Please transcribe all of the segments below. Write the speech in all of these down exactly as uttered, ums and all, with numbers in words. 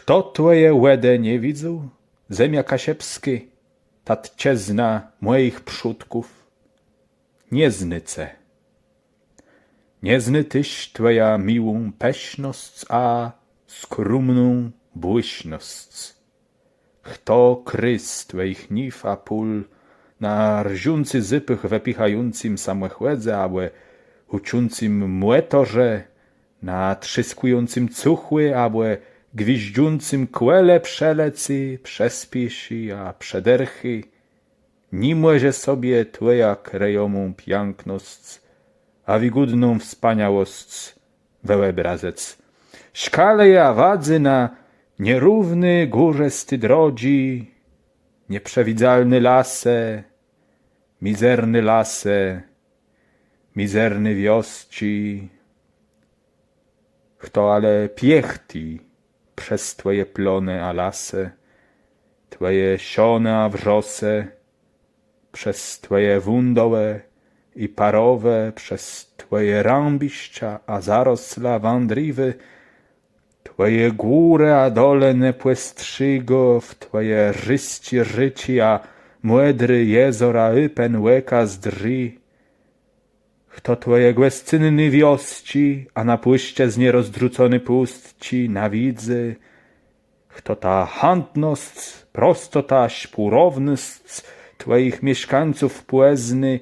Chto twòje wòdë nie widzôł, zemia kaszëbskô, tatczëzna mòjich przódków, nie znô ce. Nie znô téż twòjã miłą pësznosc a skromną bùsznosc. Chto krôz twòjich niw a pól na rżący zôpôch wëpichającym samòchòdze abò hùczącym mòtorze, na trzôskùjącym cuchù abò gwiżdżącym kòle przeleci, przëspieszi a przedërchi, ni mòże sobie twòjã krëjomą piãknosc a wigódną wspaniałosc wëòbrazëc. Szkalëje a wadzy na nierówné, górzësté drodżi, nieprzewidzalné lasë, mizerné lasë, mizerné wiosczi. Chto ale piechti przez twòje plónë a lasë, twòje szónë a wrzosë, przez twòje wądołë i parowë, przez twòje rãbiszcza a zarosla wãdriwô, twòje górë a dolë nie pòstrzégô, w twòje rzéczi, rzéczi a mòdré jezora ùpën òka zdrzi. Chto twòje gòscynné wiosczi a na pùszczëznie rozdrzuconé pùstczi nie widzy, chto tã chãtnosc, prostotã, szpùrownosc twòjich mieszkańców pòznô,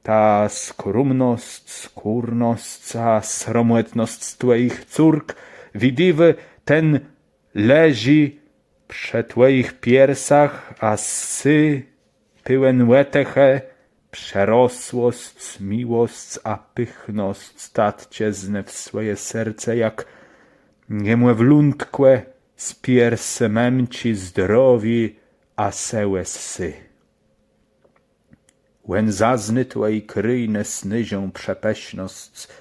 tã skromnosc, skórnosc a sromòtnosc twòjich córk widiwô, ten leżi przë twòjich piersach a sô pełen òtechë, przerosłosc, miłosc a pëchnosc tatczëznë w swòje serce, jak niemòwlątkò z piersë mëmczi zdrowi a sëłë ssô. Òn zaznô twòji krôjnë snôżą przepësznosc,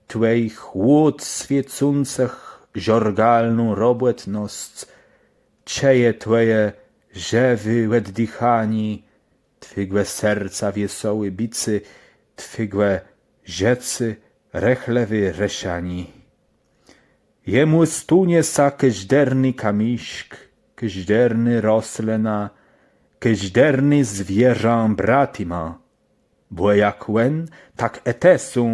twòjich włód swiécącëch żôrgalną robòtnosc, czëje twòje żëwé òddichanié, twégò serca wiesołé bicé, twégò żëcô rëchlëwé rëszanié. Jemù stónie sã kòżdérny kamiszk, kòżdérnô roslëna, kòżdérné zwierzã bratimã, bò jak òn, tak i të są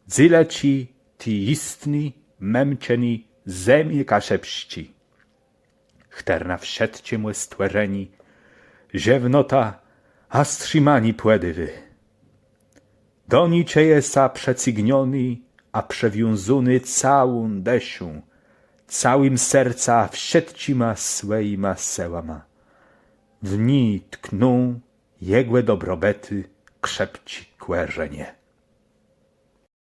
dzélëcë ti jistny, mëmczëny zemie kaszëbsczi, chtërna wszëtczémù stwòrzeniu żëwnotã a strzimanié pòdôwô. Do ni czëje sã przëcygniony a przëwiązóny całą dëszą, całim sercã, wszëtczima swòjima sëłama. W ni tkną jegò dobrobëtu krzépczé kòrzenie.